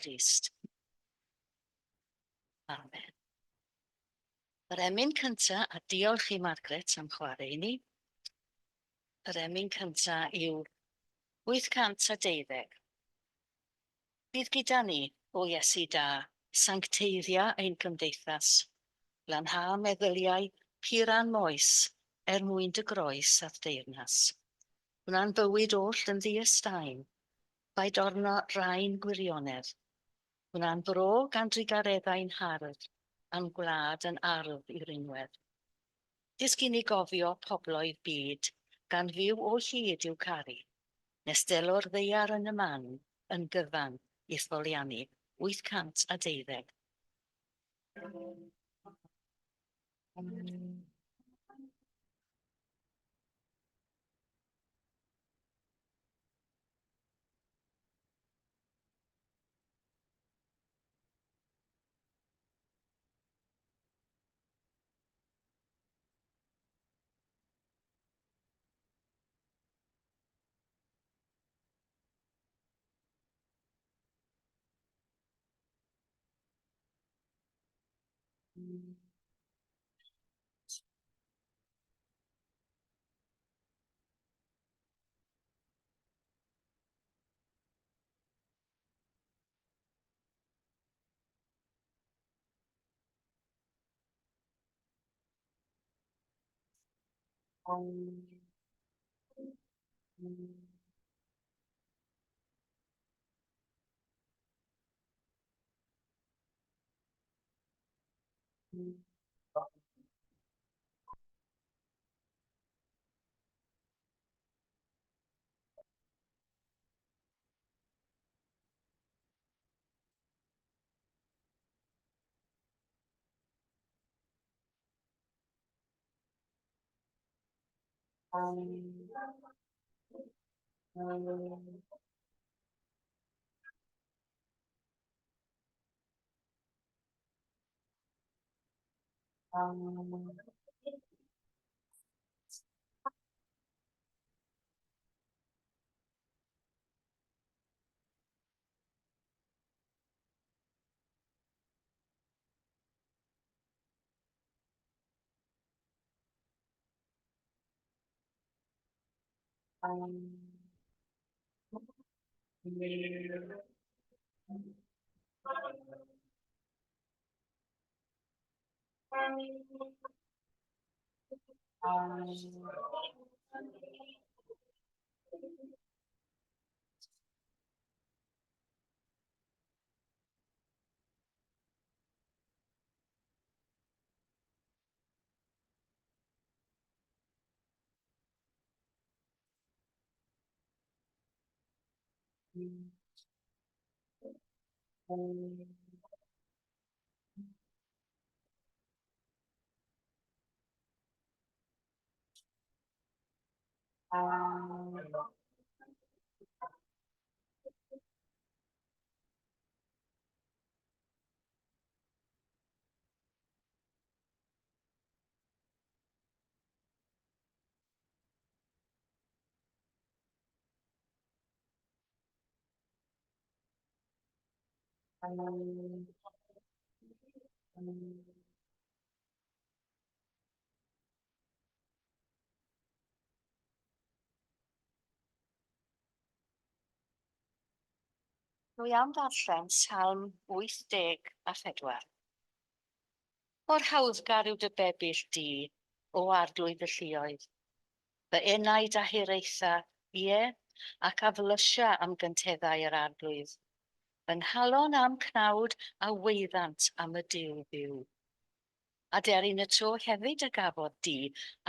Grist. Amen. Yr emyn cyntaf, a diolch i Margaret am chwarae i ni. Yr emyn cyntaf yw 812. Bydd gyda ni, o Iesu da, sancteiddia ein cymdeithas, glanha meddyliau pur a'n moes, er mwyn dy groes a'th deyrnas. Gwna'n bywyd oll yn ddi-ystain, paid orno raen gwirionedd. Gwna'n bro gan drugareddau'n hardd, a'n gwlad yn ardd i rinwedd. Dysg i ni gofio pobloedd byd, gan fyw o hyd i'w caru, nes delo'r ddaear yn y man yn gyfan i'th foliannu. 812. Dwi am ddarllen Salm 84. Mor hawddgar yw dy bebyll di, o Arglwydd y lluoedd. Fy enaid a hiraetha, ie, ac a flysia am gynteddau yr Arglwydd. Fy nghalon a'm cnawd a waeddant am y Duw byw. Aderyn y to hefyd a gafodd di,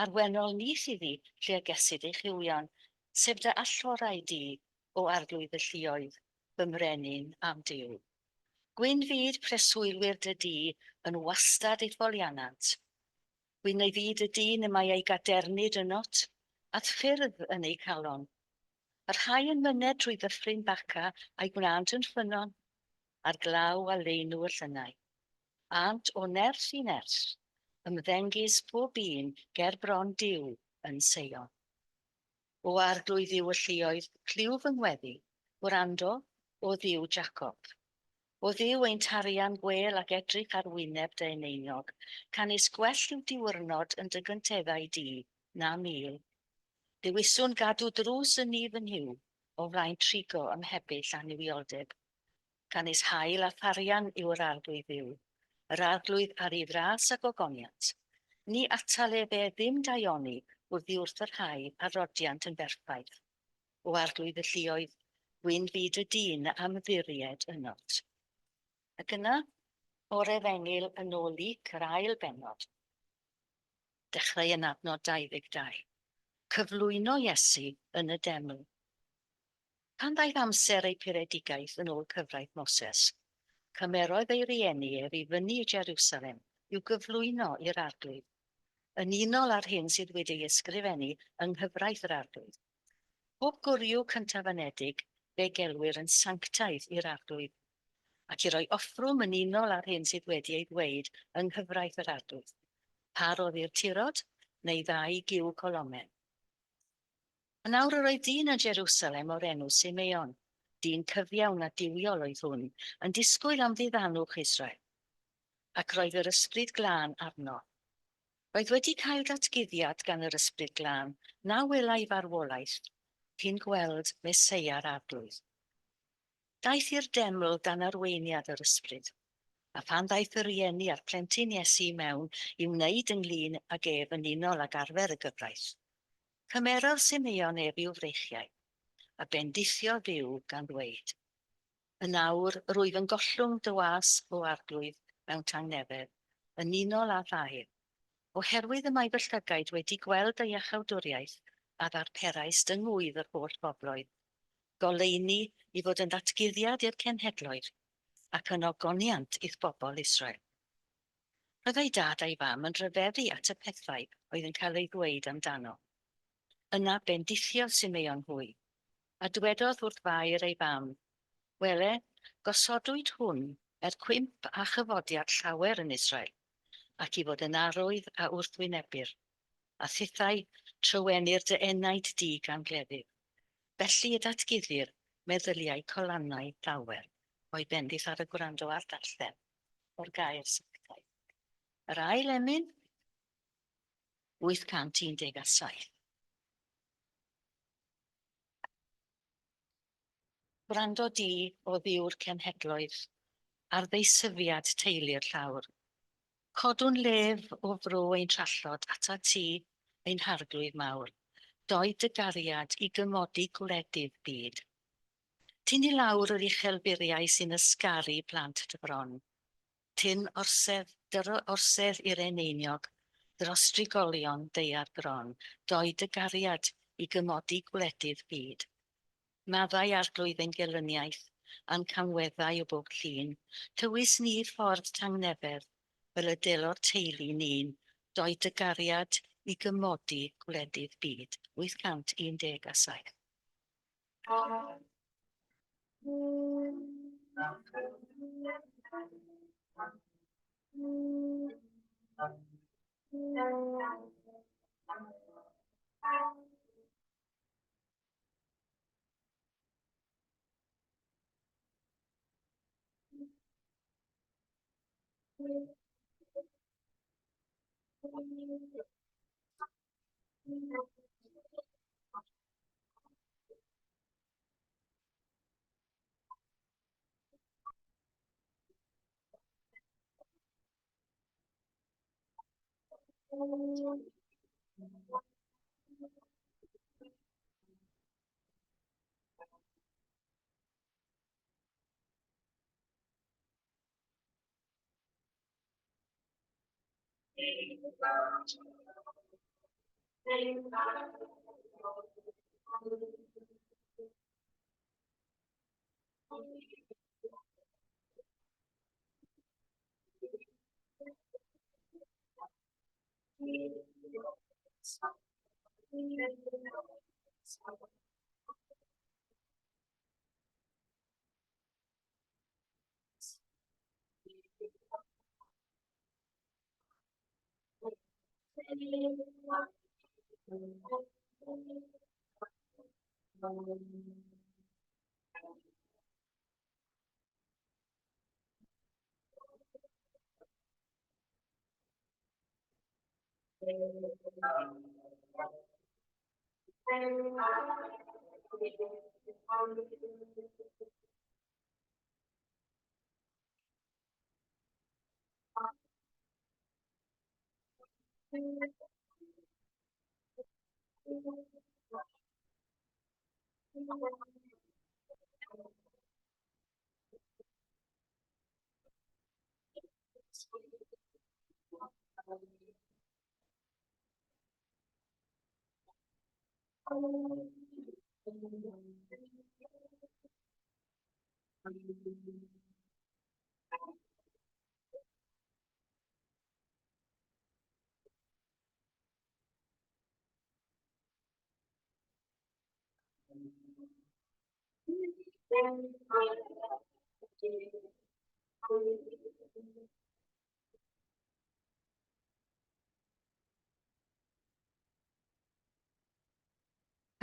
a'r wennol nyth iddi lle y gesyd ei chywion, sef dy allorau di, O Arglwydd y lluoedd, fy mrenin a'm Duw. Gwyn fyd preswylwyr dy dŷ yn wastad i'th foliannant. Gwyn ei fyd y dyn y mae ei gadernid ynot, a'th ffyrdd yn eu calon. Y rhai yn myned trwy ddyffryn Baca a'i gwnânt yn ffynnon, a'r glaw a leinw y llynnau. Ânt o nerth i nerth, ymddengys pob un ger bron Duw yn Seion. O Arglwydd Dduw y lluoedd, clyw fy ngweddi, gwrando, O Dduw Jacob. O Dduw ein tarian gwêl ac edrych ar wyneb dy eneiniog, canys gwell yw diwrnod yn dy gynteddau di na mil. Dewiswn gadw drws yn ni fy Nhuw o flaen trigo ym mhebyll annuwioldeb. Canys hael a tharian yw yr Arglwydd Dduw, yr Arglwydd ar ei fras a gogoniant. Ni atal efe ddim daioni wrthi wrth y rhai a rodiant yn berffaith. O Arglwydd y lluoedd, gwyn fyd y dyn am ddiried ynot. Ac yna, o'r Efengyl yn ôl Luc, yr ail bennod, dechrau yn adnod 22. Cyflwyno Iesu yn y deml. Pan ddaeth amser ei puredigaeth yn ôl cyfraith Moses, cymerodd ei rieni ef i fyny i Jeriwsalem i'w gyflwyno i'r Arglwydd, yn unol â'r hyn sydd wedi ei ysgrifennu yng nghyfraith yr Arglwydd. Pob gwryw cyntaf-anedig fe gelwir yn sanctaidd i'r Arglwydd, ac i roi offrwm yn unol â'r hyn sydd wedi ei ddweud yng nghyfraith yr Arglwydd, pa roddir tirod neu ddau gyw colomen. A nawr yr oedd dyn yn Jerusalem o'r enw Simeon, dyn cyfiawn a duwiol oedd hwn, yn disgwyl am ddiddanwch Israel. Ac roedd yr Ysbryd Glân arno. Roedd wedi cael datguddiad gan yr Ysbryd Glân na welai farwolaeth cyn gweld Meseia'r Arglwydd. Daeth i'r deml dan arweiniad yr Ysbryd. A phan ddaeth y rhieni a'r plentyn Iesu i mewn i wneud ynglŷn ag ef yn unol ag arfer y gyfraith, Cymerodd Simeon ef i'w freichiau, a bendithiodd Dduw, gan ddweud, Yn awr, yr wyf yn gollwng dy was, O Arglwydd, mewn tangnefedd, yn unol â thair, oherwydd y mae fy llygaid wedi gweld dy iachawdwriaeth a ddarperaist yng ngŵydd yr holl bobloedd, goleuni i fod yn ddatguddiad i'r cenhedloedd, ac yn ogoniant i'th bobl Israel. Roedd ei dad a'i fam yn rhyfeddu at y pethau oedd yn cael eu dweud amdano. Yna bendithiodd Simeon hwy, a dwedodd wrth Fair ei fam, Wele, gosodwyd hwn er cwymp a chyfodiad llawer yn Israel, ac i fod yn arwydd a wrthwynebir, a thithau trywenir dy enaid di gan gleddyf. Felly y datguddir meddyliau colannau llawer o'i bendith ar y gwrando a'r darllen. o'r gair sanctaidd. Yr ail emyn, 817. Gwrando di o ddiw'r cenhedloedd ar ddeisyfiad teulu'r llawr. Codwn lef o fro ein trallod atat ti, ein harglwydd mawr. Doed dy gariad i gymodi gwledydd byd. Tyn i lawr yr uchelfuriau sy'n ysgaru plant dy fron. Tyn orsedd, dyro orsedd i'r eneiniog, dros drigolion daear gron, doi dy gariad i gymodi gwledydd byd. Maddau Arglwydd ein gelyniaeth, a'n camweddau o bob llun, tywys ni ffordd tangnefedd, fel y delo'r teulu'n un, doi dy gariad i gymodi gwledydd byd. 817.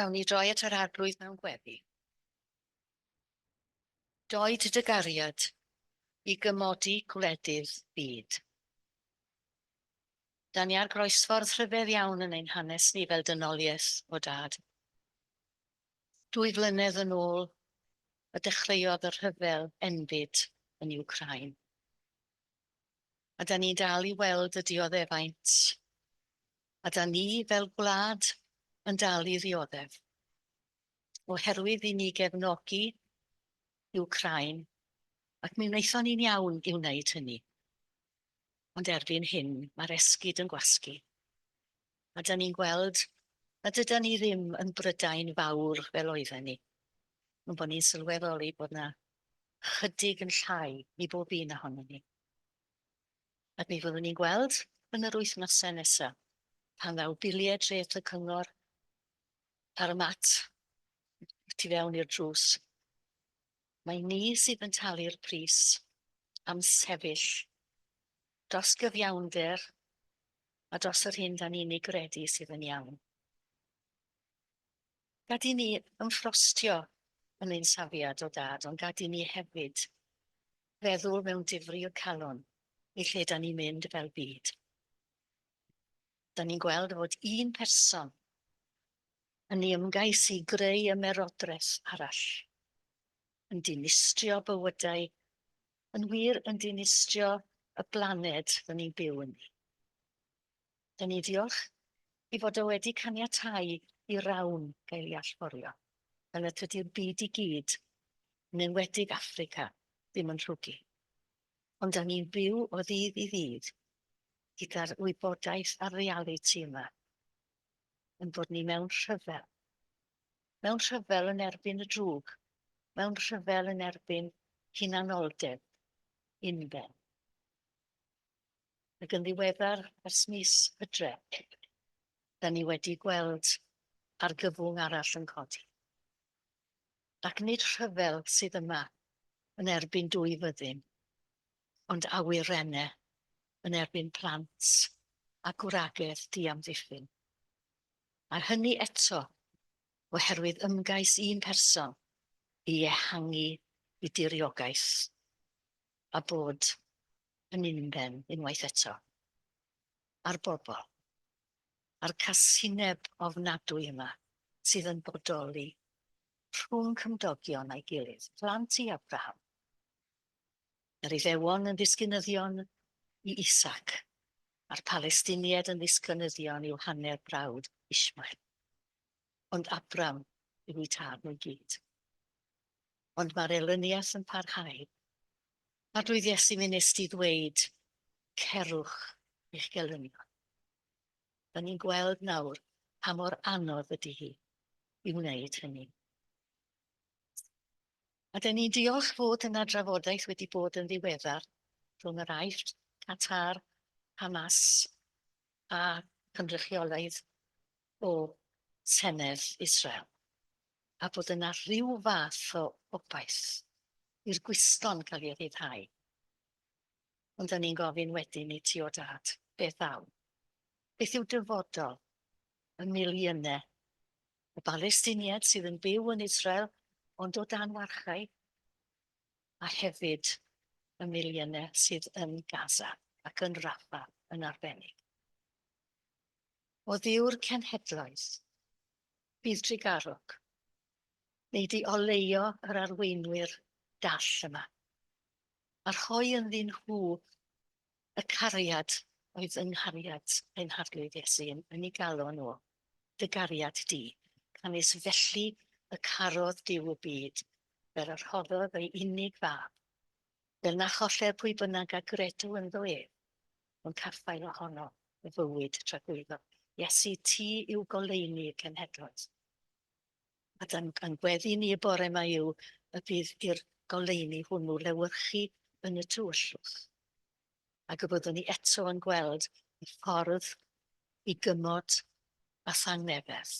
Gawn ni droi at yr Arglwydd mewn gweddi. Doed dy gariad i gymodi gwledydd byd. Da ni ar groesffordd rhyfedd iawn yn ein hanes ni fel dynoliaeth, o Dad. Dwy flynedd yn ôl y dechreuodd y rhyfel enbyd yn Iwcrain. A da ni'n dal i weld y dioddefaint. A da ni fel gwlad yn dal i ddioddef. Oherwydd i ni gefnogi Iwcrain, ac mi wnaethon ni'n iawn i wneud hynny. Ond erbyn hyn, mae'r esgid yn gwasgu. A da ni'n gweld nad ydan ni ddim yn Brydain fawr fel oedden ni. Ond bod ni'n sylweddoli bod na chydig yn llai i bob un ohonon ni. Ac mi fyddwn ni'n gweld yn yr wythnosau nesaf, pan ddaw biliau treth y cyngor ar y mat tu fewn i'r drws. Mae ni sydd yn talu'r pris am sefyll dros gyfiawnder a dros yr hyn da ni'n ei gredu sydd yn iawn. Gad i ni ymffrostio yn ein safiad o Dad, ond gad i ni hefyd feddwl mewn difri o calon i lle da ni'n mynd fel byd. Da ni'n gweld fod un person yn ei ymgais i greu ymerodraeth arall, yn dinistrio bywydau, yn wir yn dinistrio y blaned dyn ni'n byw ynddi. Dyn ni diolch i fod o wedi caniatáu i rawn gael ei allforio, fel y tydi'r byd i gyd, yn enwedig Affrica, ddim yn rhwgu. Ond da ni'n byw o ddydd i ddydd gyda'r wybodaeth a'r realiti yma, yn bod ni mewn rhyfel. Mewn rhyfel yn erbyn y drwg, mewn rhyfel yn erbyn hunanoldeb unben. Ac yn ddiweddar, ers mis Hydref, da ni wedi gweld argyfwng arall yn codi. Ac nid rhyfel sydd yma yn erbyn dwy fyddin, ond awyrennau yn erbyn plant a gwragedd diamddiffyn. A hynny eto oherwydd ymgais un person i ehangu i diriogaeth a bod yn unben unwaith eto. A'r bobl, a'r casineb ofnadwy yma sydd yn bodoli rhwng cymdogion a'i gilydd, plant i Abraham, Yr Iddewon yn ddisgynyddion i Isaac, a'r Palestiniaid yn ddisgynyddion i'w hanner brawd Ishmael. Ond Abram yw eu tad nhw i gyd. Ond mae'r elyniaeth yn parhau. Arglwydd Iesu, mi wnest ti ddweud, cerwch eich gelynion. Da ni'n gweld nawr pa mor anodd ydy hi i wneud hynny. A dyn ni'n diolch fod yna drafodaeth wedi bod yn ddiweddar rhwng yr Aifft, Qatar, Hamas a cynrychiolydd o Senedd Israel, a bod yna rhyw fath o obaith i'r gwystlon cael ei ryddhau. Ond dyn ni'n gofyn wedyn i ti o Dad, beth ddaw? Beth yw dyfodol y miliynau y Balestiniaid sydd yn byw yn Israel ond o dan warchae, a hefyd y miliynau sydd yn Gaza ac yn Rafah yn arbennig. O Dduw'r cenhedloedd, bydd trugarog, neu di oleuo yr arweinwyr dall yma, a rhoi ynddyn nhw y cariad oedd yng nghariad ein Harglwydd Iesu yn, yn ei galon o, dy gariad di, canys felly y carodd Duw y byd, fel y rhoddodd ei unig fab, fel na choller pwy bynnag a gredo ynddo ef, ond caffael ohono y fywyd tragwyddol. Iesu, ti yw goleuni y cenhedloedd. A dan, a'n gweddi ni y bore yma yw y bydd i'r goleuni hwnnw lewyrchu yn y tywyllwch. Ac y byddwn ni eto yn gweld y ffordd i gymod a thangnefedd.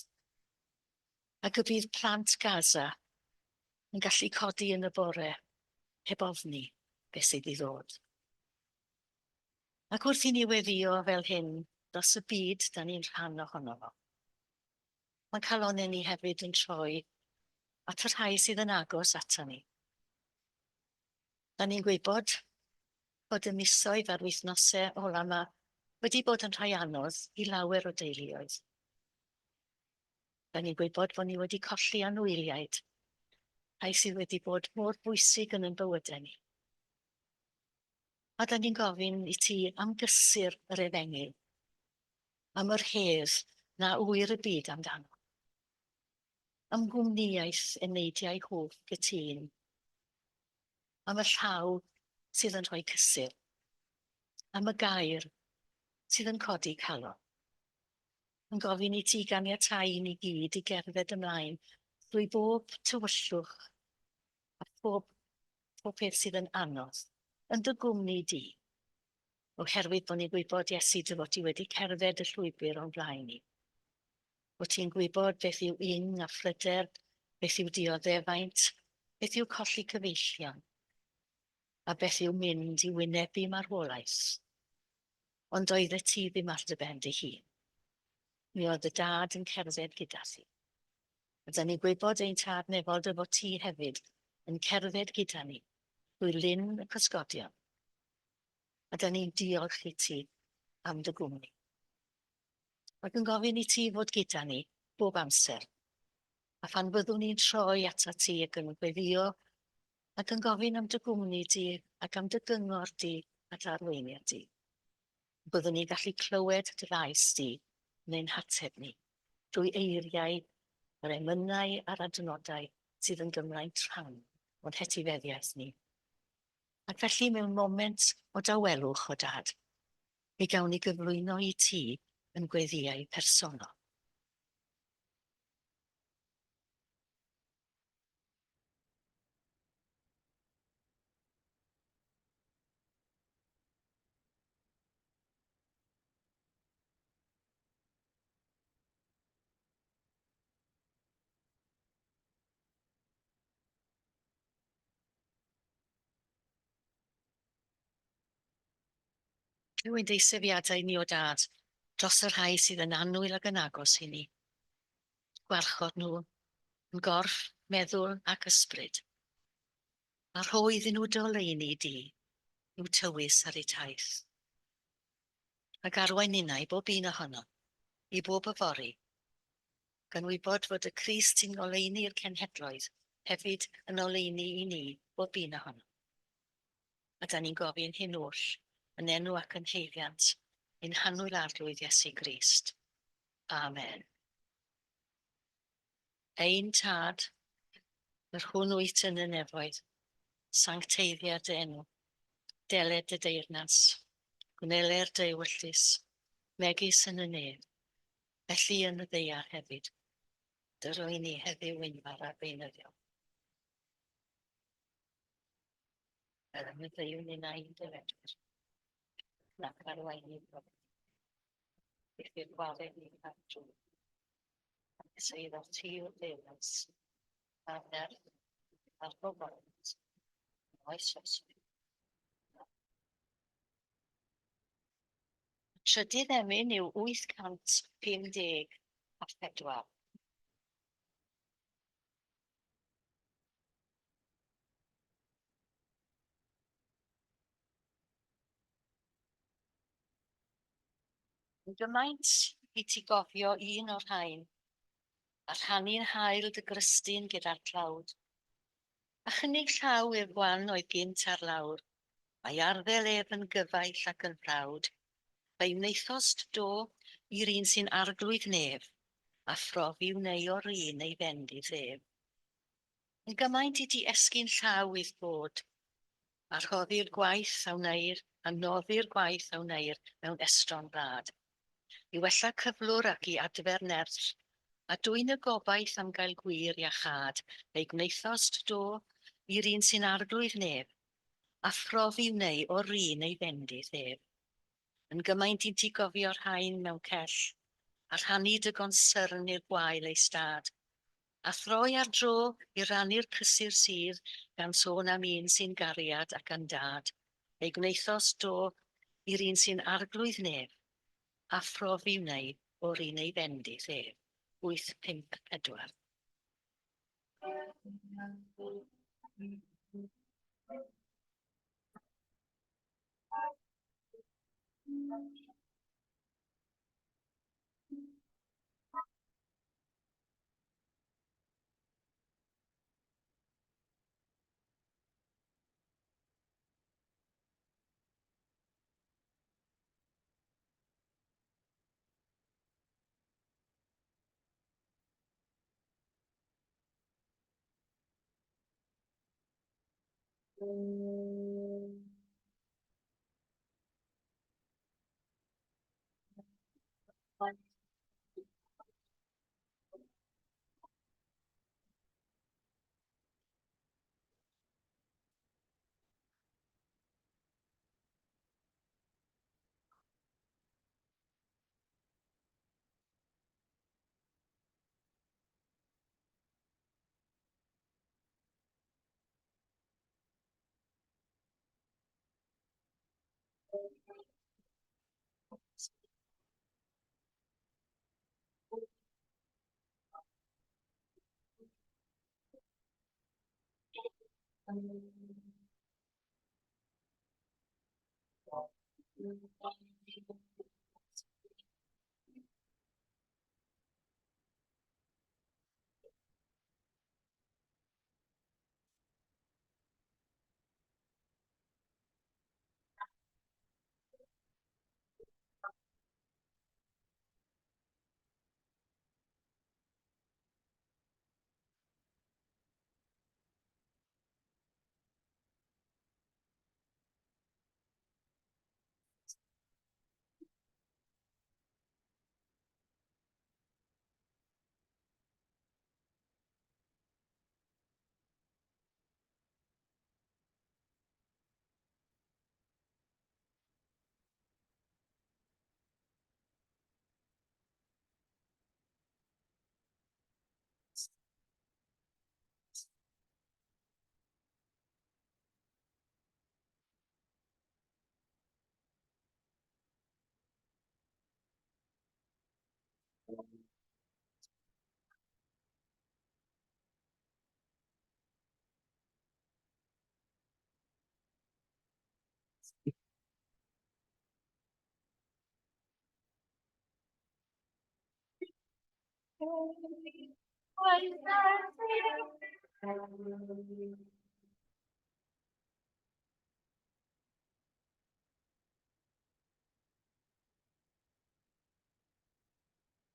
Ac y bydd plant Gaza yn gallu codi yn y bore heb ofni beth sydd i ddod. Ac wrth i ni weddio fel hyn dros y byd da ni'n rhan ohono fo, Mae calonnau ni hefyd yn troi at y rhai sydd yn agos ata ni. Da ni'n gwybod bod y misoedd a'r wythnosau ola yma wedi bod yn rhai anodd i lawer o deuluoedd. Da ni'n gwybod bod ni wedi colli anwyliaid, rhai sydd wedi bod mor bwysig yn ein bywydau ni. A da ni'n gofyn i ti am gysur yr efengyl, am yr hedd na ŵyr y byd amdano. Am gwmnïaeth eneidiau hoff gytûn. Am y llaw sydd yn rhoi cysur. Am y gair sydd yn codi calon. Yn gofyn i ti ganiatáu i ni gyd i gerdded ymlaen drwy bob tywyllwch a phob, pob peth sydd yn anodd, yn dy gwmni di. Oherwydd bod ni'n gwybod, Iesu, dy fod ti wedi cerdded y llwybr o'n blaen ni. Bod ti'n gwybod beth yw ing a phryder, beth yw dioddefaint, beth yw colli cyfeillion, a beth yw mynd i wynebu marwolaeth. Ond oeddet ti ddim ar dy ben dy hun. Mi oedd dy dad yn cerdded gyda thi. A da ni'n gwybod ein tad nefol dy fod ti hefyd yn cerdded gyda ni drwy lyn y cysgodion. A da ni'n diolch i ti am dy gwmni. Ac yn gofyn i ti fod gyda ni bob amser. A phan fyddwn ni'n troi atat ti ac yn gweddio ac yn gofyn am dy gwmni di ac am dy gyngor di a dy arweiniad di, byddwn ni'n gallu clywed dy lais di yn ein hateb ni drwy eiriau yr emynau a'r adnodau sydd yn gymaint rhan o'n hetifeddiaeth ni. Ac felly mewn moment o dawelwch, o Dad, mi gawn ni gyflwyno i ti yn gweddïau personol. Clyw ein deisyfiadau ni o Dad dros y rhai sydd yn annwyl ac yn agos i ni. Gwarchod nhw, yn gorff, meddwl ac ysbryd. A rho iddyn nhw dy oleuni di, i'w tywys ar eu taith. Ac arwain ninnau, bob un ohonom, i bob yfory, gan wybod fod y Crist sy'n ngoleuni'r cenhedloedd hefyd yn oleuni i ni, bob un ohonom. A da ni'n gofyn hyn oll yn enw ac yn haeddiant ein hannwyl Arglwydd Iesu Grist. Amen. Ein Tad, yr hwn wyt yn y nefoedd, sancteiddia dy enw, deled dy deyrnas, gwneler dy ewyllys, megis yn y nef, felly yn y ddaear hefyd. Dyro i ni heddiw ein bara beunyddiol. Fel y myddeuwn ninnau i'n dyledwyr, nac arwain ni brofi. Beth i'r gwared ni rhag drwg. Ac eiddo ti yw'r deyrnas, a'r nerth, a'r gofaint, yn oes oes. Y trydydd emyn yw 854. Yn gymaint i ti gofio un o'r rhain, a rhannu'n hael dy grystyn gyda'r tlawd. A chynnig llaw i'r gwan oedd gynt ar lawr, a'i arddel ef yn gyfaill ac yn frawd. Fe'i wnaethost do i'r un sy'n arglwydd nef, a phrofi wnei o'r un ei fendith ef. Yn gymaint i ti esgyn llaw i'th bod, a rhoddi'r gwaith a wneir, a noddi'r gwaith a wneir mewn estron wlad, i wella cyflwr ac i adfer nerth, a dwyn y gobaith am gael gwir iachâd, fe'i gwnaethost, do, i'r un sy'n arglwydd nef, a phrofi wnei o'r un ei fendith ef. Yn gymaint i ti gofio'r rhain mewn cell, a rhannu dy gonsyrn i'r gwael ei stad, A throi ar dro i rannu'r cysur sydd gan sôn am un sy'n gariad ac yn dad, fe'i gwnaethost do i'r un sy'n arglwydd nef, a phrofi wnei o'r un ei fendith ef. 854.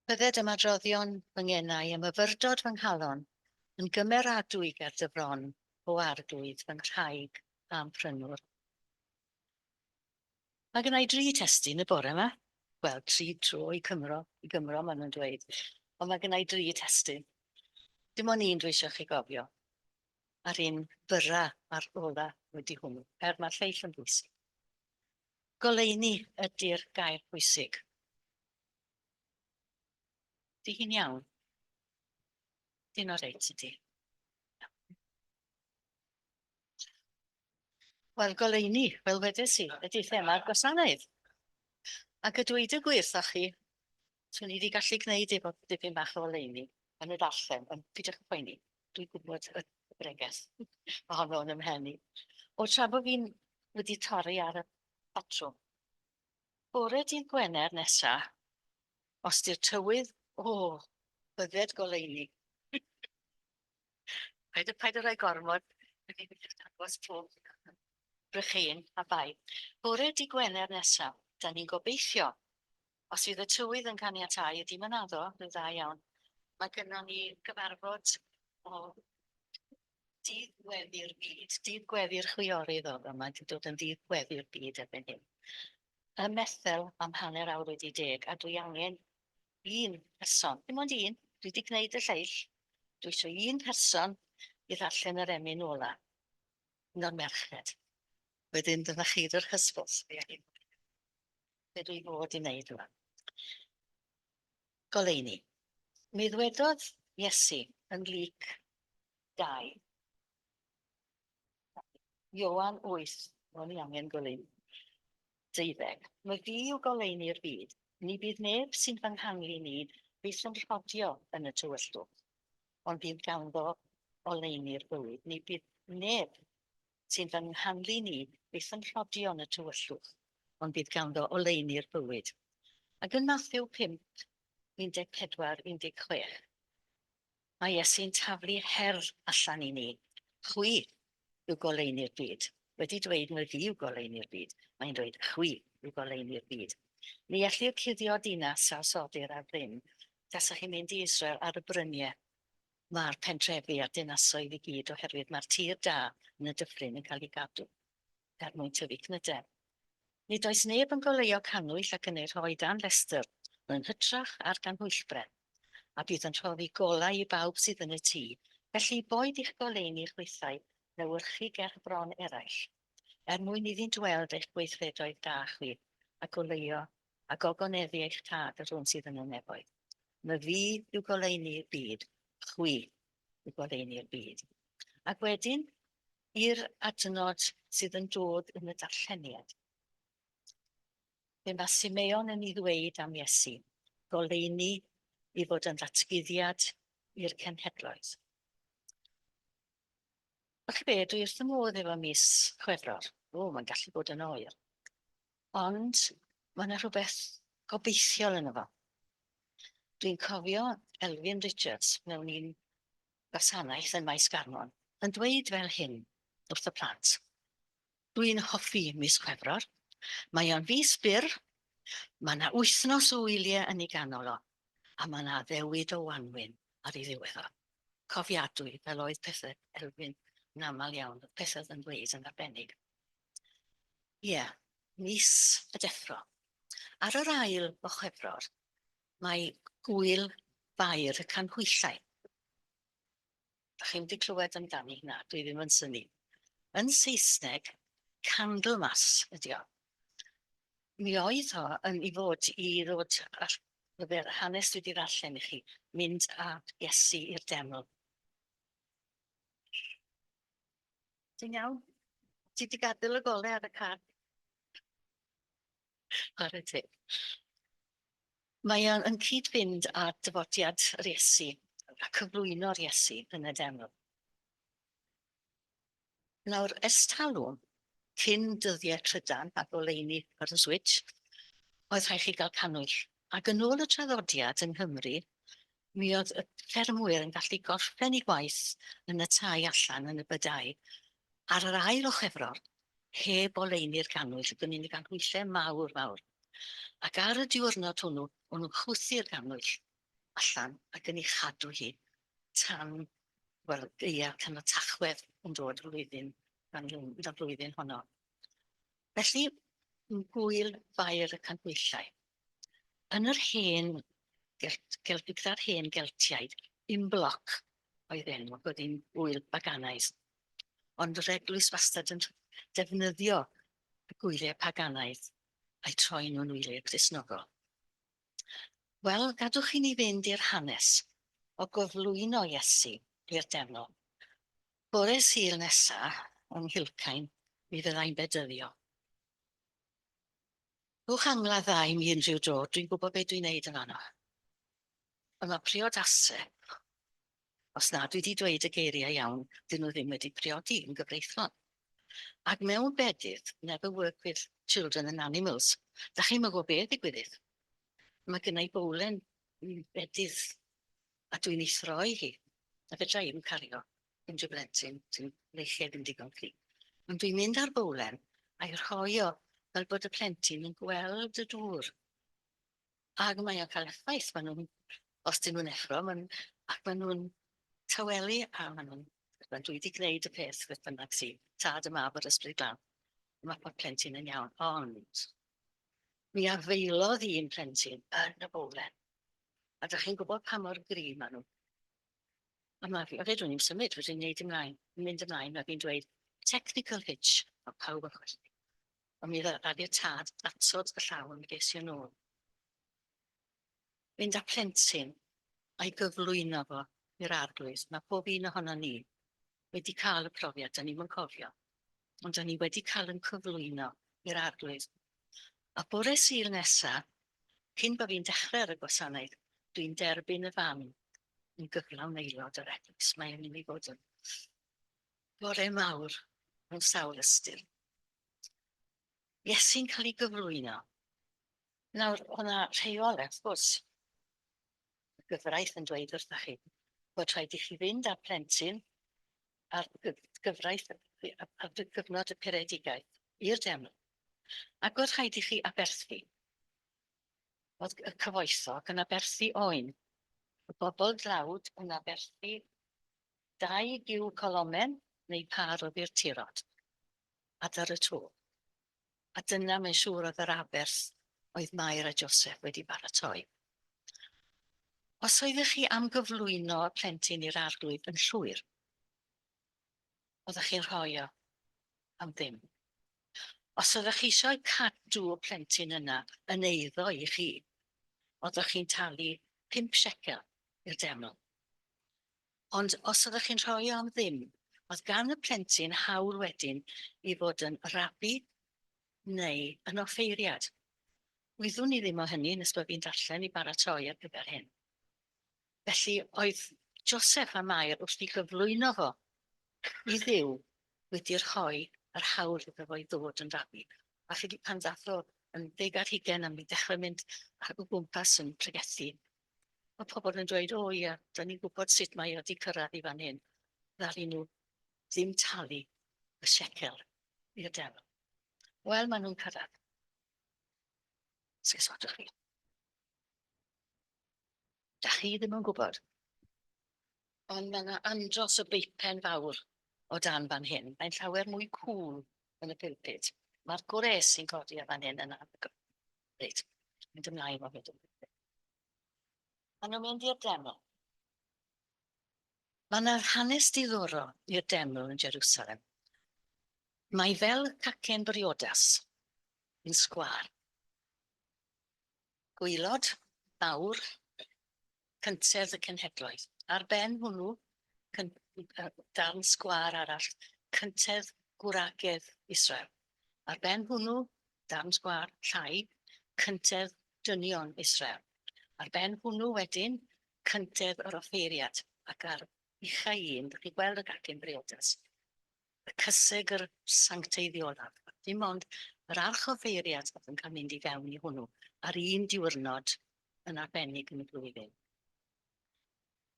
Bydded ymadroddion fy ngenau a myfyrdod fy nghalon yn gymeradwy ger dy fron, o Arglwydd, fy nghraig a'm prynwr. Mae gen i dri testun y bore yma. Wel, tri tro i Cymro, i Gymro maen nhw'n dweud. Ond mae gen i dri testun. Dim ond un dwi eisiau chi gofio. A'r un byra a'r ola wedi hwnnw, er mae'r lleill yn bwysig. Goleuni ydy'r gair pwysig. Di hi'n iawn? Di'n oreit ydy. Wel, goleuni, fel wedes i, ydy thema'r gwasanaeth. Ac y dweud y gwir wrthoch chi, swn i wedi gallu gwneud efo dipyn bach o oleuni yn y darllen, ond peidiwch â phoeni, dwi'n gwybod y bregeth, mae honno yn 'y mhen i. O, tra bod fi'n wedi torri ar y patrwm, bore dydd Gwener nesa, Os di'r tywydd, o, bydded goleuni. Paid paid â rhoi gormod, wedi dangos pob brycheuyn a bai. Bore di Gwener nesaf, da ni'n gobeithio, os fydd y tywydd yn caniatáu, ydy mae'n addo, rhyw dda iawn, mae gynnon ni gyfarfod o Dydd Gweddi'r Byd, Dydd Gweddi'r Chwiorydd oedd o, mae wedi dod yn Ddydd Gweddi'r Byd erbyn hyn. Ym Methel am 10:30, a dwi angen un person, dim ond un, dwi wedi gwneud y lleill, dwi eisiau un person i ddarllen yr emyn ola, un o'r merched. Wedyn dyna chi'r yr hysbys, be dwi fod i wneud yma. Goleuni. Mi ddwedodd Iesu yn Luc 2. Ioan 8, o'n i angen goleuni. 12. Mae fi yw goleuni'r byd. Ni bydd neb sy'n fy nghanlyn i byth yn rhodio yn y tywyllwch, ond bydd ganddo oleuni'r bywyd. Ni bydd neb sy'n fy nghanlyn i byth yn rhodio yn y tywyllwch, ond bydd ganddo oleuni'r bywyd. Ac yn Mathew 5, 14, 16, mae Iesu'n taflu her allan i ni. Chwi yw goleuni'r byd. Wedi dweud mai fi yw goleuni'r byd, mae'n dweud chwi yw goleuni'r byd. Ni ellir cuddio dinas a osodir ar fryn. Tasech chi'n mynd i Israel ar y bryniau, mae'r pentrefi a'r dinasoedd i gyd oherwydd mae'r tir da yn y dyffryn yn cael ei gadw er mwyn tyfu cnydau. Nid oes neb yn goleuo cannwyll ac yn ei rhoi dan lestr, ond yn hytrach ar ganhwyllbren, a bydd yn rhoddi golau i bawb sydd yn y tŷ. Felly, boed i'ch goleuni chwithau lewyrchu ger bron eraill, er mwyn iddynt weld eich gweithredoedd da chwi, a goleuo a gogoneddu eich tad yr hwn sydd yn y nefoedd. Myfi yw goleuni'r byd, chwi yw goleuni'r byd. Ac wedyn, i'r adnod sydd yn dod yn y darlleniad. Be mae Simeon yn ei ddweud am Iesu, goleuni i fod yn ddatguddiad i'r cenhedloedd. Felly be, dwi wrth y modd efo mis Chwefror. O, mae'n gallu bod yn oer. Ond mae yna rhywbeth gobeithiol yno fo. Dwi'n cofio Elfyn Richards mewn un gwasanaeth yn Maes Garmon yn dweud fel hyn wrth y plant. Dwi'n hoffi mis Chwefror. Mae o'n fis byr, mae yna wythnos o wyliau yn ei ganol o, a mae yna addewid o wanwyn ar ei ddiwedd o. Cofiadwy, fel oedd pethau Elfyn yn aml iawn, pethau oedd yn dweud yn arbennig. Ie, yeah, mis y deffro. Ar yr ail o Chwefror, mae gwyl Fair y Canhwyllau. Da chi'n wedi clywed amdani? Na, dwi ddim yn synnu. Yn Saesneg, Candlemas ydi o. Mi oedd o yn i fod i ddod ar gyfer hanes dwi wedi ddarllen i chi, mynd â Iesu i'r deml. Ti'n iawn? Ti wedi gadael y golau ar y car? Chwarae teg. Mae o'n yn cyd-fynd â dyfodiad yr Iesu a cyflwyno'r Iesu yn y deml. Nawr, ers talwm, cyn dyddiau trydan a goleuni ar y switch, oedd rhaid chi gael cannwyll. Ac yn ôl y traddodiad yng Nghymru, mi oedd y ffermwyr yn gallu gorffen eu gwaith yn y tai allan yn y bydau ar yr ail o Chwefror, heb oleuni'r gannwyll, ac o'n i'n ganhwyllau mawr, mawr. Ac ar y diwrnod hwnnw, o'n nhw'n chwythu'r gannwyll allan ac yn ei chadw hi tan, wel, gaeaf, tan y Tachwedd yn dod flwyddyn, y flwyddyn honno. Felly, gŵyl Fair y Canhwyllau. Yn yr hen, gyda'r hen Geltiaid, Imbolc oedd enw, ac oedd hi'n ŵyl baganaidd. Ond yr eglwys wastad yn defnyddio y gwyliau paganaidd a'u troi nhw'n wyliau Cristnogol. Wel, gadwch i ni fynd i'r hanes o gyflwyno Iesu i'r deml. Bore Sul nesa yng Nghilcain, mi fyddai'n bedyddio. Rhowch angladd dda i mi unrhyw dro, dwi'n gwybod beth dwi'n neud yn fanno. Ond mae priodasau, os na dwi wedi dweud y geiriau iawn, dyn nhw ddim wedi priodi yn gyfreithlon. Ac mewn bedydd, never work with children and animals. Da chi'n gwybod beth ddigwyddith. Mae gynna i bowlen bedydd a dwi'n ei throi hi. A fedra i'm cario unrhyw blentyn, sy'n leiched yn digon cry. Ond dwi'n mynd â'r bowlen a'i rhoi o fel bod y plentyn yn gweld y dŵr. Ac mae o'n cael effaith, maen nhw'n, os dyn nhw'n effro, maen, ac maen nhw'n tawelu a maen nhw'n, dwi wedi gwneud y peth beth bynnag sy'n, tad y mab a'r ysbryd glân. Mae pob plentyn yn iawn, ond mi afeilodd un plentyn yn y bowlen. A dych chi'n gwybod pa mor gry maen nhw. A mae fi, a fedrwn ni'm symud, fedrwn ni'n neud ymlaen, mynd ymlaen, mae fi'n dweud, technical hitch, a pawb yn chwerthin. Ond mi ddaru'r tad atod y llaw a mi ges i yn ôl. Mynd â plentyn a'i gyflwyno fo i'r arglwydd. Mae pob un ohono ni wedi cael y profiad, da ni'm yn cofio, ond da ni wedi cael yn cyflwyno i'r arglwydd. A bore Sul nesa, cyn bod fi'n dechrau ar y gwasanaeth, dwi'n derbyn y fam yn gyflawn aelod o'r eglwys. Mae'n mynd i fod yn bore mawr mewn sawl ystyr. Iesu'n cael ei gyflwyno. Nawr, o'na rheolau, wrth gwrs. Y gyfraith yn dweud wrthych chi bod rhaid i chi fynd â'r plentyn ar gyfraith ar gyfnod y puredigaeth i'r deml. Ac oedd rhaid i chi aberthu. Oedd y cyfoethog yn aberthu oen. Y bobl dlawd yn aberthu dau gyw colomen neu pâr o furturod. Adar y to. A dyna, mae'n siŵr, oedd yr aberth oedd Mair a Joseph wedi baratoi. Os oeddech chi am gyflwyno y plentyn i'r arglwydd yn llwyr, oeddech chi'n rhoi o am ddim. Os oeddech chi eisiau cadw y plentyn yna yn eiddo i chi, oeddech chi'n talu 5 shekel i'r deml. Ond os oeddech chi'n rhoi o am ddim, oedd gan y plentyn hawl wedyn i fod yn rabi neu yn offeiriad. Wyddwn i ddim o hynny nes bod fi'n darllen i baratoi ar gyfer hyn. Felly oedd Joseph a Mair wrth i gyflwyno fo i Dduw wedi rhoi yr hawl iddo fo i ddod yn rabi. A chi pan ddath o yn ddeg ar hugain a mi ddechrau mynd o gwmpas yn pregethu, Mae pobl yn dweud, o ia, da ni'n gwybod sut mae o wedi cyrraedd i fan hyn. Ddaru nhw ddim talu y shekel i'r deml. Wel, maen nhw'n cyrraedd. Sgusodwch chi. Da chi ddim yn gwybod. Ond mae yna andros o beipen fawr o dan fan hyn. Mae'n llawer mwy cŵl yn y pulpit. Mae'r gwres sy'n codi ar fan hyn yn anhygoel. Reit, mynd ymlaen o hyd. Maen nhw'n mynd i'r deml. Mae yna hanes diddorol i'r deml yn Jerusalem. Mae fel cacen briodas yn sgwâr. Gwaelod mawr cyntedd y cenhedloedd. Ar ben hwnnw, darn sgwâr arall, cyntedd gwragedd Israel. Ar ben hwnnw, darn sgwâr llai, cyntedd dynion Israel. Ar ben hwnnw wedyn, cyntedd yr offeiriad, ac ar ucha un, dych chi'n gweld y gacen briodas, y cysegr sancteiddiolaf. Dim ond yr archoffeiriad oedd yn cael mynd i fewn i hwnnw ar un diwrnod yn arbennig yn y flwyddyn.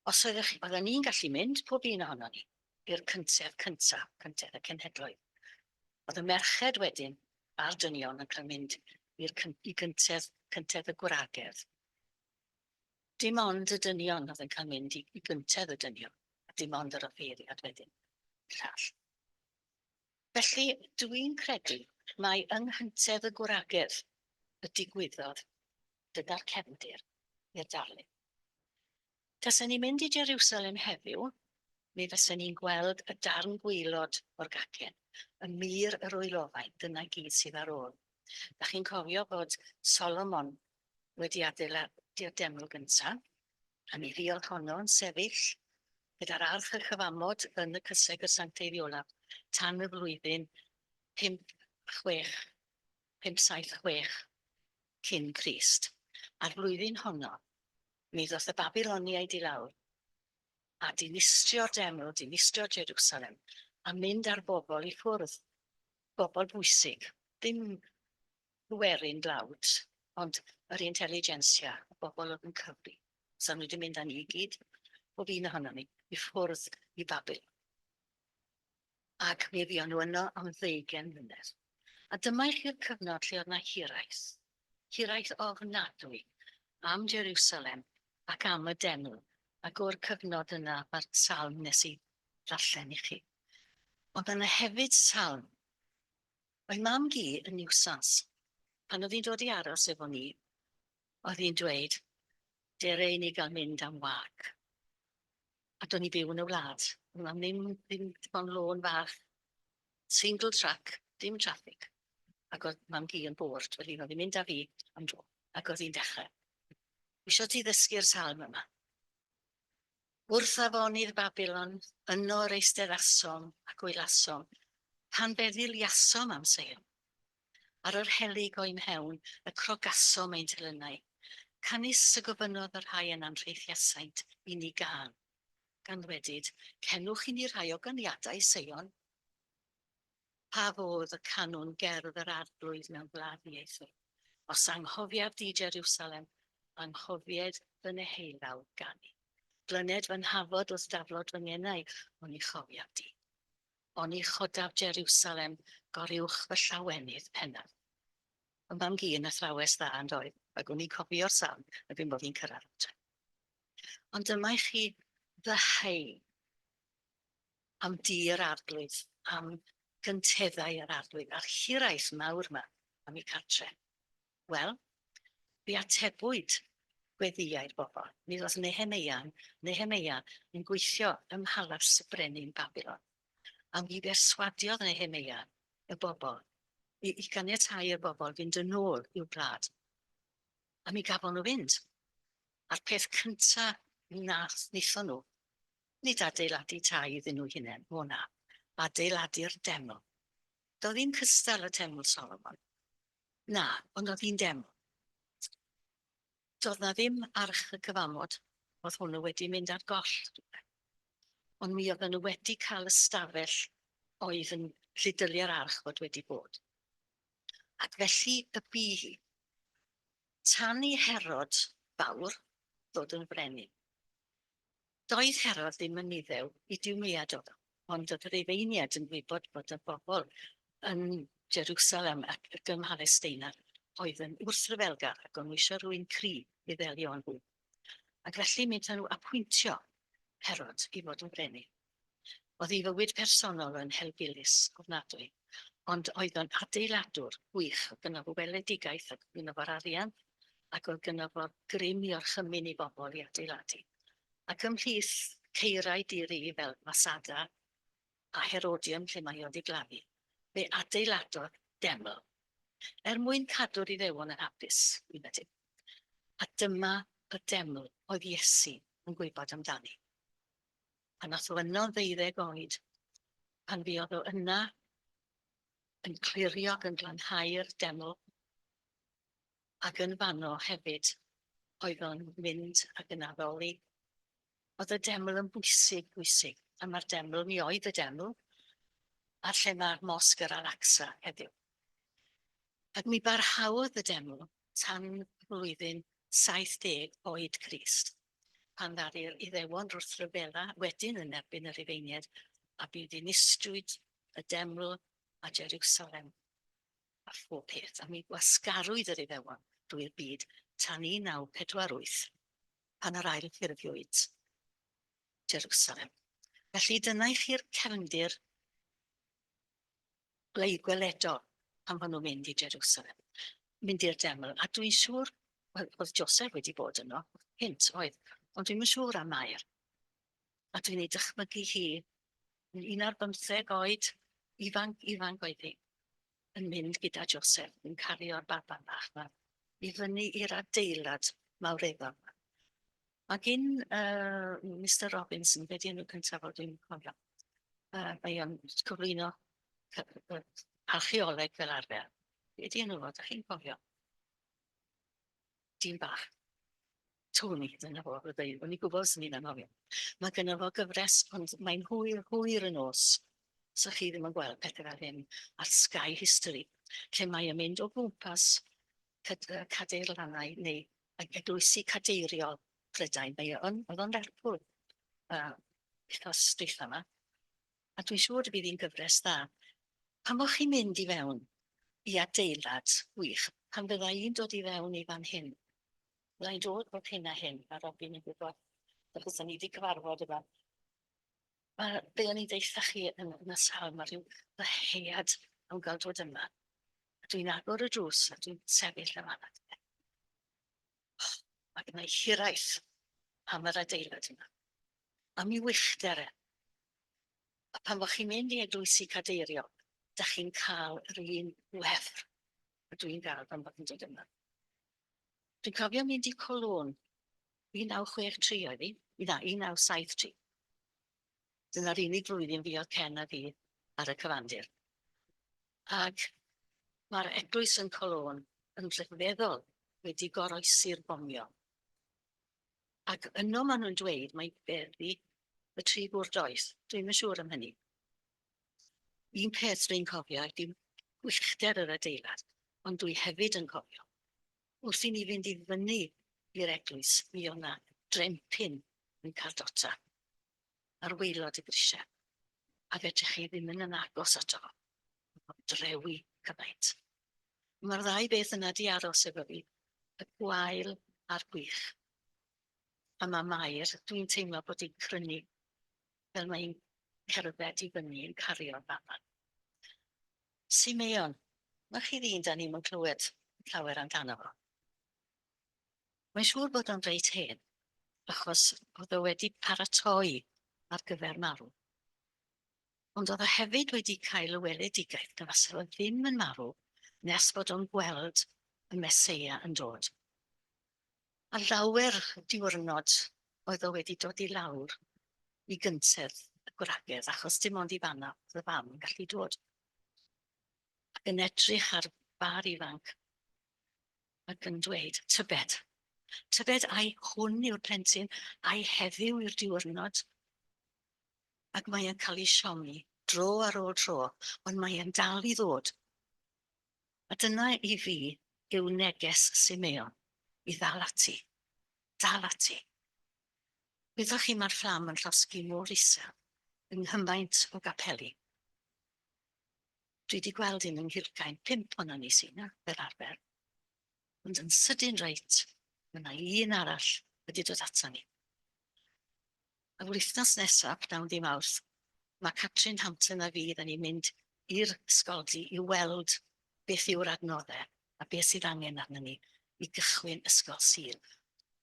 Os oeddech chi, oedden ni'n gallu mynd, pob un ohonon ni, i'r cyntedd cyntaf, cyntedd y cenhedloedd. Oedd y merched wedyn a'r dynion yn cael mynd i'r i gyntedd, cyntedd y gwragedd. Dim ond y dynion oedd yn cael mynd i, i gyntedd y dynion, a dim ond yr offeiriad wedyn, llall. Felly, dwi'n credu mai yng nghyntedd y gwragedd y digwyddodd gyda'r cefndir i'r darlun. Tasen ni'n mynd i Jerusalem heddiw, mi fysen ni'n gweld y darn gwaelod o'r gacen, y mur yr wylofain, dyna gyd sydd ar ôl. Da chi'n cofio bod Solomon wedi adeiladu'r deml gyntaf, a mi fuodd honno yn sefyll gyda'r arch y cyfamod yn y cysegr sancteiddiolaf tan y flwyddyn 5, 6, 576 cyn Crist. A'r flwyddyn honno, mi ddoth y Babiloniaid i lawr a dinistrio'r deml, dinistrio Jerusalem, a mynd â'r bobl i ffwrdd. Bobl bwysig, ddim werin dlawd, Ond yr intelligentsia, y bobl oedd yn cyfri, so nhw wedi mynd â ni i gyd, bob un ohonom ni, i ffwrdd i Babilon. Ac mi fuon nhw yno am ddeugain mlynedd. A dyma i chi'r cyfnod lle oedd 'na hiraeth, hiraeth ofnadwy am Jerusalem ac am y deml. Ac o'r cyfnod yna mae'r salm nes i ddarllen i chi. Ond yna hefyd salm. Oedd mam gi yn niwsans. Pan oedd hi'n dod i aros efo ni, oedd hi'n dweud, dere i ni gael mynd am wag. A do'n i byw yn y wlad. Oedd 'na ddim, ddim dim ond lôn fach, single track, dim traffig. Ac oedd mam gi yn bored, felly oedd hi'n mynd â fi am dro. Ac oedd hi'n dechrau. Isio ti ddysgu'r salm yma. Wrth afonydd Babilon, yno yr eisteddasom ac wylasom, pan feddyliasom am Seion. Ar yr helyg o'i mhewn y crogasom ein telynau, canys y gofynnodd y rhai yn anrheithiasaint i ni gân, gan ddwedyd, Cenwch i ni rhai o ganiadau Seion. Pa fodd y canwn gerdd yr Arglwydd mewn gwlad ddieithr? Os anghofiaf di, Jeriwsalem, anghofied fy neheulaw ganu. Glyned fy nhafod wrth daflod fy ngenau, oni chofiaf di. Oni chodaf Jeriwsalem goruwch fy llawenydd pennaf. Oedd mam-gu yn athrawes dda yn doedd, ac o'n i'n cofio'r salm erbyn bod fi'n cyrraedd adre. Ond dyma i chi ddyheu am dir Arglwydd, am gynteddau yr Arglwydd, a'r hiraeth mawr yma am eu cartre. Wel, fe atebwyd gweddïau'r bobl. Mi ddoth Nehemeia, Nehemeia yn gweithio ym mhalas y brenin Babilon. A mi berswadiodd Nehemeia y bobl i, i ganiatáu i'r bobl fynd yn ôl i'w gwlad. A mi gafon nhw fynd. A'r peth cynta nath wnaethon nhw, nid adeiladu tai iddyn nhw hunain, o na, adeiladu'r deml. Doedd ddim cystal y teml Solomon. Na, ond oedd hi'n deml. Doedd na ddim arch y cyfamod, oedd hwnnw wedi mynd ar goll. Ond mi oedden nhw wedi cael ystafell oedd yn lle dylia'r arch fod wedi bod. Ac felly y bu hi. Tan i Herod fawr ddod yn frenin. Doedd Herod ddim yn Iddew, Idiwmiad oedd o, ond oedd y Rufeiniaid yn gwybod bod y bobl yn Jerusalem ac ym Mhalesteina oedd yn wrthryfelgar ac o'n nhw eisiau rhywun cry i ddelio â nhw. Ac felly mi wnaethon nhw apwyntio Herod i fod yn frenin. Oedd ei fywyd personol yn helbulus ofnadwy, ond oedd o'n adeiladwr gwych, oedd gynno fo weledigaeth ac oedd gynno fo'r arian ac oedd gynno fo'r grym i orchymyn i bobl i adeiladu. Ac ymhlith caerau di-ri fel Masada a Herodium lle mae o 'di gladdu, fe adeiladodd deml er mwyn cadw'r Iddewon yn hapus, dwi'n meddwl. A dyma y deml oedd Iesu yn gwybod amdani. Pan nath o yno'n ddeuddeg oed, pan fuodd o yna yn clirio ac yn glanhau'r deml, ac yn fanno hefyd oedd o'n mynd ac yn addoli. Oedd y deml yn bwysig, bwysig, a mae'r deml, mi oedd y deml, a lle mae'r mosg yr Al-Aqsa heddiw. Ac mi barhaodd y deml tan flwyddyn 70 oed Crist, pan ddaru'r Iddewon wrthryfela wedyn yn erbyn y Rhufeiniaid a bu ddinistrwyd y deml a Jeriwsalem. a phob peth, a mi wasgarwyd yr Iddewon drwy'r byd tan 1948, pan yr ail-ffurfiwyd Jerusalem. Felly dyna i chi'r cefndir gweledol pan fod nhw'n mynd i Jerusalem, mynd i'r deml. A dwi'n siŵr, wel, oedd Joseph wedi bod yno, hynt oedd, ond dwi'm yn siŵr am Mair. A dwi'n ei dychmygu hi yn un ar bymtheg oed, ifanc, ifanc oedd hi, yn mynd gyda Joseph, yn cario'r baban bach 'ma i fyny i'r adeilad mawreddog 'ma. Mae gin uh, Mister Robinson, be di enw cyntaf o, dwi'n cofio. Mae o'n cyflwyno archeoleg fel arfer. Be di enw fo, da chi'n cofio? Dyn bach. Tony, dyna fo, roedd ei, o'n i'n gwybod swn i'n anghofio. Mae gynno fo gyfres, ond mae'n hwyr, hwyr y nos. So chi ddim yn gweld pethau fel hyn ar Sky History, lle mae o'n mynd o gwmpas Cadeirlannau neu eglwysi cadeiriol Prydain. Mae o'n, oedd o'n Lerpwl wythnos dwytha yma. A dwi'n siŵr y bydd hi'n gyfres dda. Pan bod chi'n mynd i fewn i adeilad gwych, pan fydda i'n dod i fewn i fan hyn, fydda i'n dod bob hyn a hyn, mae Robin yn gwybod, achos da ni wedi cyfarfod yma. Mae, be o'n i'n deutha chi yn, yn y sal, mae rhyw ddyhead am gael dod yma. A dwi'n agor y drws a dwi'n sefyll yma. Oh, mae gen i hiraeth am yr adeilad yma. Am ei wychder e. A pan fo chi'n mynd i eglwysi cadeiriol, da chi'n cael yr un wefr y dwi'n gael pan fo chi'n dod yma. Dwi'n cofio mynd i Cologne, 1963 oedd hi, na, 1973. Dyna'r unig flwyddyn fuodd Ken a fi ar y cyfandir. Ac mae'r eglwys yn Cologne yn rhyfeddol wedi goroesi'r bomio. Ac yno maen nhw'n dweud mai beddi y tri gŵr doeth. Dwi'm yn siŵr am hynny. Un peth dwi'n cofio ydy gwychder yr adeilad, ond dwi hefyd yn cofio, wrth i ni fynd i fyny i'r eglwys, mi oedd 'na drempyn yn cardota ar waelod y grisiau, a fedrech chi ddim mynd yn agos ato fo. Oedd o'n drewi cymaint. Mae'r ddau beth yna di aros efo fi, y gwael a'r gwych. A mae Mair, dwi'n teimlo bod hi'n crynu, fel mae hi'n cerdded i fyny yn cario'r baban. Simeon, mae chi ddyn da ni'm yn clywed llawer amdano fo. Mae'n siŵr bod o'n reit hen, achos oedd o wedi paratoi ar gyfer marw. Ond oedd o hefyd wedi cael y weledigaeth na fasa fo ddim yn marw nes bod o'n gweld y Meseia yn dod. A llawer diwrnod oedd o wedi dod i lawr i gyntedd y gwragedd, achos dim ond i fanna oedd y fam yn gallu dod. Ac yn edrych ar bar ifanc ac yn dweud, tybed, tybed ai hwn yw'r plentyn, ai heddiw yw'r diwrnod? Ac mae e'n cael ei siomi dro ar ôl tro, ond mae e'n dal i ddod. A dyna i fi yw neges Simeon, i ddal ati. Dal ati. Wyddoch chi mae'r fflam yn llosgi mor isel yng nghymaint o gapeli. Dwi wedi gweld un yng Nghilcain, pump ohonon ni sy 'na, fel arfer. Ond yn sydyn reit, mae 'na un arall wedi dod ata ni. Yr wythnos nesaf, pnawn dy Mawrth, mae Catrin Hampton a fi, da ni'n mynd i'r ysgoldy i weld beth yw'r adnoddau a beth sydd angen arnon ni i gychwyn Ysgol Sul.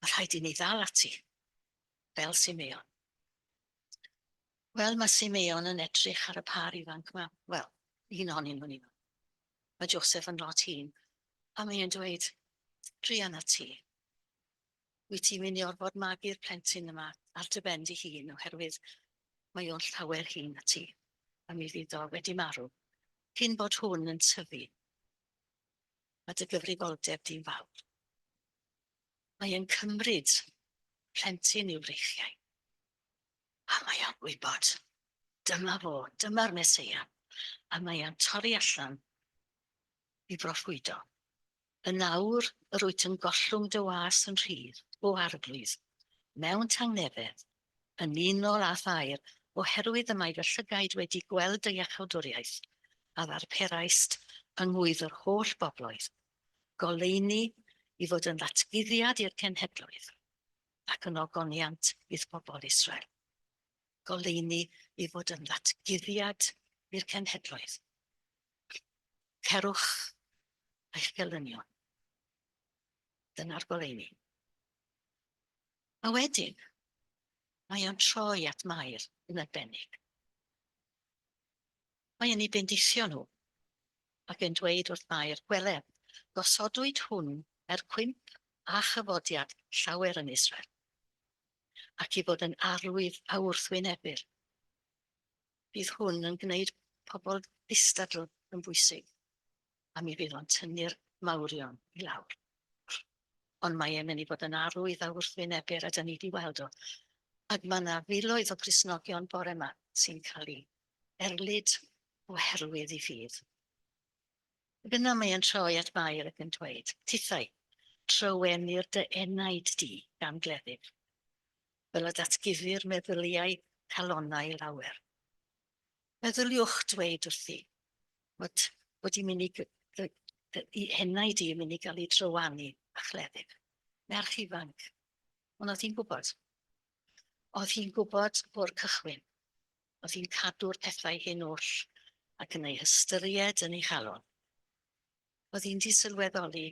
Mae rhaid i ni ddal ati, fel Simeon. Wel, mae Simeon yn edrych ar y pâr ifanc yma. Wel, un ohonyn nhw'n ifanc. Mae Joseph yn lot hŷn. A mae e'n dweud, druan â ti. Wyt ti'n mynd i orfod magu'r plentyn yma ar dy ben dy hun oherwydd mae o'n llawer hŷn na ti, a mi fydd o wedi marw cyn bod hwn yn tyfu. Mae dy gyfrifoldeb di'n fawr. Mae e'n cymryd plentyn i'w freichiau. A mae o'n gwybod, dyma fo, dyma'r Meseia. A mae o'n torri allan i broffwydo. Yn awr yr wyt yn gollwng dy was yn rhydd, O Arglwydd, mewn tangnefedd, yn unol â'th air, oherwydd y mae fy llygaid wedi gweld dy iachawdwriaeth, a ddarperaist yng ngŵydd yr holl bobloedd, goleuni i fod yn ddatguddiad i'r cenhedloedd, ac yn ogoniant i'th bobl Israel. Goleuni i fod yn ddatguddiad i'r cenhedloedd. Cerwch eich gelynion. Dyna'r goleuni. A wedyn, mae o'n troi at Mair yn arbennig. Mae yn ei bendithio nhw ac yn dweud wrth Mair, Gwele, gosodwyd hwn er cwymp a chyfodiad llawer yn Israel, ac i fod yn arwydd a wrthwynebir. Bydd hwn yn gwneud pobl ddistadl yn bwysig, a mi fydd o'n tynnu'r mawrion i lawr. Ond mae e'n mynd i fod yn arwydd a wrthwynebir, a da ni wedi weld o. Ac mae yna filoedd o Gristnogion bore yma sy'n cael ei erlid oherwydd ei ffydd. Ac yna mae e'n troi at Mair ac yn dweud, Tithau, trywenir dy enaid di gan gleddyf, fel y datguddir meddyliau calonnau lawer. Meddyliwch dweud wrthi fod wedi mynd i, i enaid i yn mynd i gael ei drywanu a chleddyf. Merch ifanc. Ond oedd hi'n gwybod. Oedd hi'n gwybod o'r cychwyn. Oedd hi'n cadw'r pethau hyn oll ac yn eu hystyried yn ei chalon. Oedd hi'n di sylweddoli,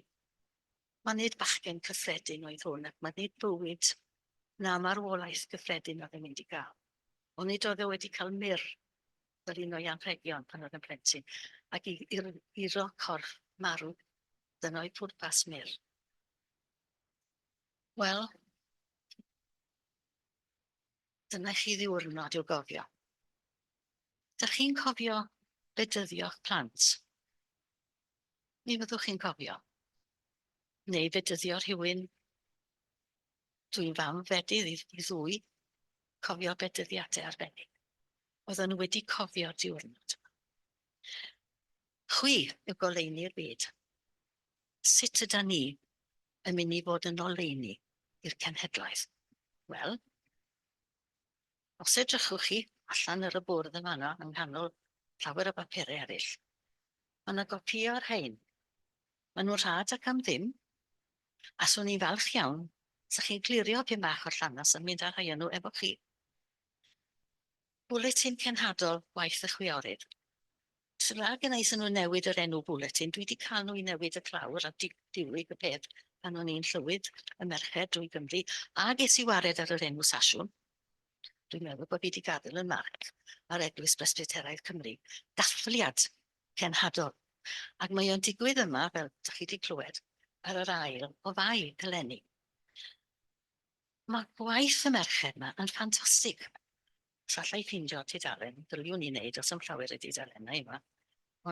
mae nid bachgen cyffredin oedd hwn ac mae nid bywyd na marwolaeth gyffredin oedd yn mynd i gael. Ond nid oedd e wedi cael mur fel un o'i anrhegion pan oedd yn plentyn, ac i iro corff marw, dyna oedd pwrpas mur. Wel, dyna chi ddiwrnod i'w gofio. Dych chi'n cofio bedyddio'ch plant? Mi fyddwch chi'n cofio. Neu fedyddio rhywun. Dwi'n fam fedydd i, i ddwy. Cofio bedyddiadau arbennig. Oedden nhw wedi cofio'r diwrnod. Chwi yw goleuni'r byd. Sut yda ni yn mynd i fod yn oleuni i'r cenhedloedd? Wel, os edrychwch chi allan ar y bwrdd yn fanno, yng nghanol llawer o bapurau eraill, mae yna gopïo o'r rhain. Maen nhw'n rhad ac am ddim, a swn i'n falch iawn 'sa chi'n clirio pyn bach o'r llanas a mynd â rhai o nhw efo chi. Bwletin Cenhadol Gwaith y Chwiorydd. Tra gynna i nhw newid yr enw bwletin, dwi wedi cael nhw i newid y clawr a diwyg y peth pan o'n i'n llywydd y merched drwy Gymru, a ges i wared ar yr enw sasiwn. Dwi'n meddwl bod fi wedi gadael yn marc ar Eglwys Bresbyteraidd Cymru. Dathliad cenhadol. Ac mae o'n digwydd yma, fel ydych chi wedi clywed, ar yr ail o Fai eleni. Mae gwaith y merched yma yn ffantastig. Os alla i ffeindio'r tudalen, ddyliwn i wneud os am llawer o dudalennau yma.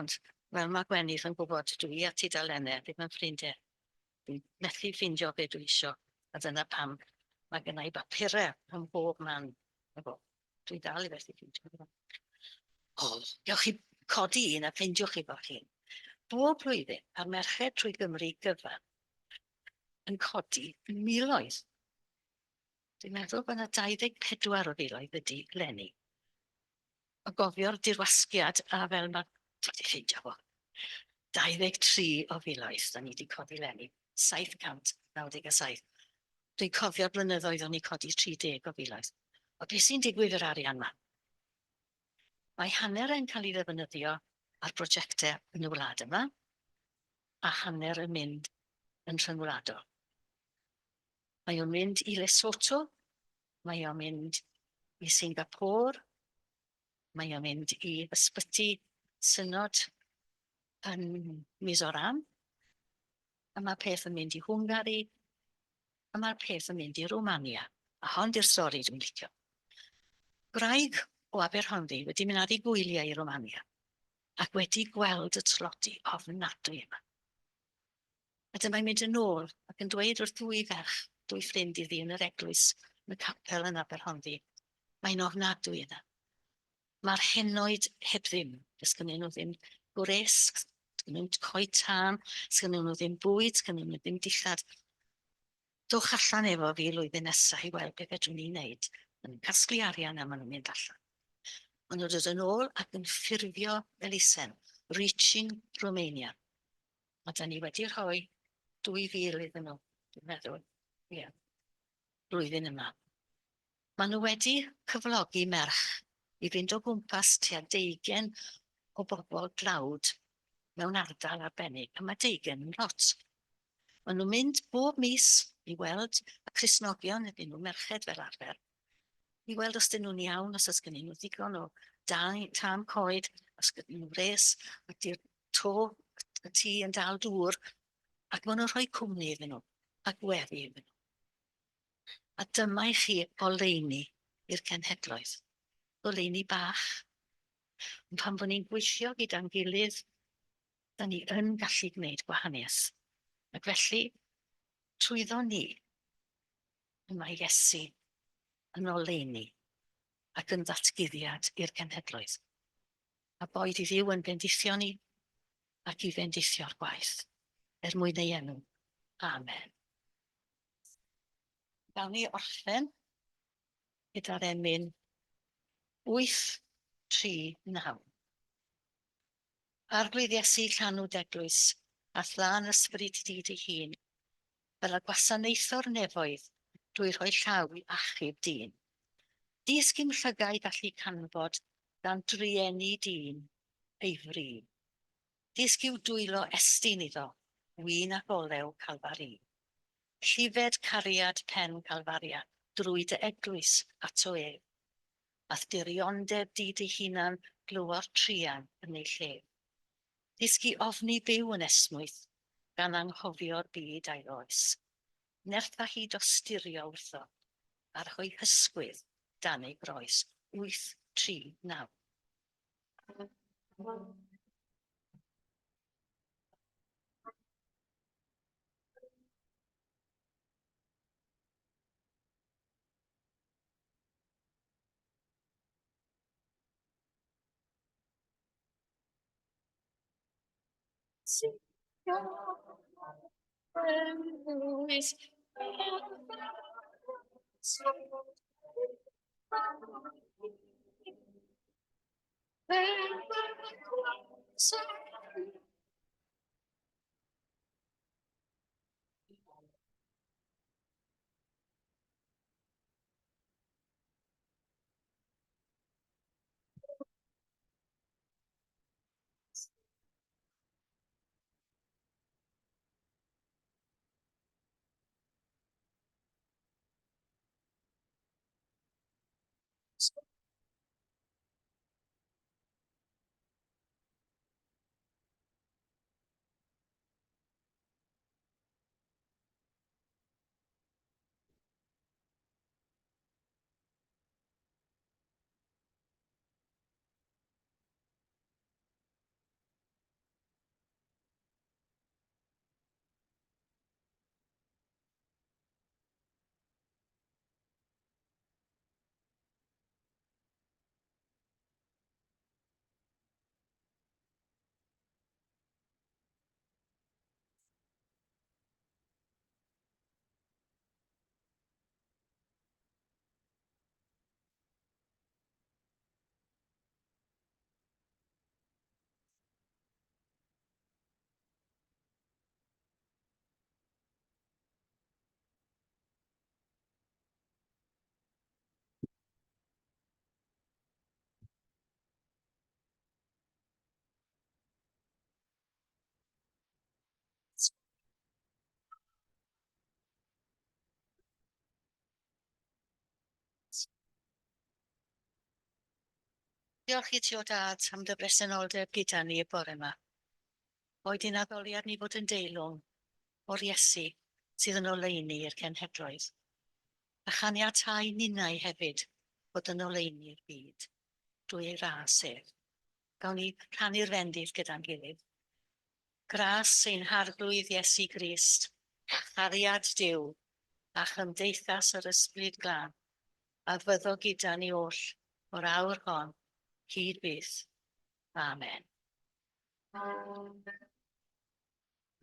Ond fel mae Gwenith yn gwybod, dwi a tudalennau ddim yn ffrindiau. Dwi'n methu ffeindio be dwi isio, a dyna pam mae gynna i bapurau ym mhob man. Dwi dal i fethu ffeindio. O, gewch chi codi un a ffeindiwch chi fo chi. Bob blwyddyn, a'r merched trwy Gymru gyfan yn codi miloedd. Dwi'n meddwl bod yna 24 o filoedd ydy eleni. O gofio'r dirwasgiad a fel mae... Dwi wedi ffeindio fo. 23 o filoedd da ni wedi codi eleni. 797. Dwi'n cofio'r blynyddoedd o'n i codi 30 o filoedd. O beth sy'n digwydd i'r arian yma? Mae hanner yn cael ei ddefnyddio ar brosiectau yn y wlad yma, a hanner yn mynd yn rhyngwladol. Mae o'n mynd i Lesotho, mae o'n mynd i Singapore, mae o'n mynd i ysbyty synod yn Mizoram, a mae peth yn mynd i Hwngari, a mae'r peth yn mynd i Romania. A hon di'r stori dwi'n licio. Gwraig o Aberhonddu wedi mynd ar ei gwyliau i Romania ac wedi gweld y tlodi ofnadwy yma. A dyma'n mynd yn ôl ac yn dweud wrth ddwy ferch, dwy ffrind iddi yn yr eglwys, yn y capel yn Aberhonddu, mae'n ofnadwy yna. Mae'r henoed heb ddim, does gynnyn nhw ddim gwres, sgynnyn nhw coed tân, sgynnyn nhw ddim bwyd, sgynnyn nhw ddim dillad. Dowch allan efo fi lwyddyn nesaf i weld beth fedrwn ni wneud. Maen nhw'n casglu arian a maen nhw'n mynd allan. Maen nhw'n dod yn ôl ac yn ffurfio elusen, Reaching Romania. A da ni wedi rhoi 2,000 iddyn nhw, dwi'n meddwl, ie, yeah, blwyddyn yma. Maen nhw wedi cyflogi merch i fynd o gwmpas tua deugain o bobl dlawd mewn ardal arbennig, a mae deugain yn lot. Maen nhw'n mynd bob mis i weld y Cristnogion, ydyn nhw merched fel arfer, i weld os dyn nhw'n iawn, os oes gennyn nhw ddigon o tân coed, os gennyn nhw wres, ydy'r to y tŷ yn dal dŵr, ac maen nhw'n rhoi cwmni iddyn nhw a gweddi iddyn nhw. A dyma i chi oleuni i'r cenhedloedd. Goleuni bach. Ond pan bod ni'n gweithio gyda'n gilydd, da ni yn gallu gwneud gwahaniaeth. Ac felly, trwyddo ni, y mae Iesu yn oleuni ac yn ddatguddiad i'r cenhedloedd. A boed i Dduw yn bendithio ni. Ac i fendithio'r gwaith, er mwyn ei enw. Amen. Gawn ni orffen gyda'r emyn 8, 3, 9. Arglwydd Iesu llanw d'eglwys, a thlân ysbryd di dy hun, fel y gwasanaetho'r nefoedd drwy rhoi llaw i achub dyn. Dysg i'm llygaid allu canfod dan drueni dyn ei fri. Dysg i'w dwylo estyn iddo win ac olew Calfari. Llifed cariad pen Calfaria drwy dy eglwys ato ef. A'th diriondeb di dy hunan glywo'r truan yn ei lle. Dysg i ofni byw yn esmwyth, gan anghofio'r byd a'i oes. Nertha hi dosturio wrtho, a rhoi hysgwydd dan ei groes. 8, 3, 9. Diolch i ti o Dad am dy bresenoldeb gyda ni y bore yma. Boed i'n addoliad ni fod yn deilwng o'r Iesu sydd yn oleuni i'r cenhedloedd. A chaniatáu ninnau hefyd fod yn oleuni i'r byd drwy ei ras ef. Gawn ni rhannu'r fendith gyda'n gilydd. Gras ein Harglwydd Iesu Grist, a chariad Duw, a chymdeithas yr Ysbryd Glân, a fyddo gyda ni oll o'r awr hon hyd byth. Amen. Amen.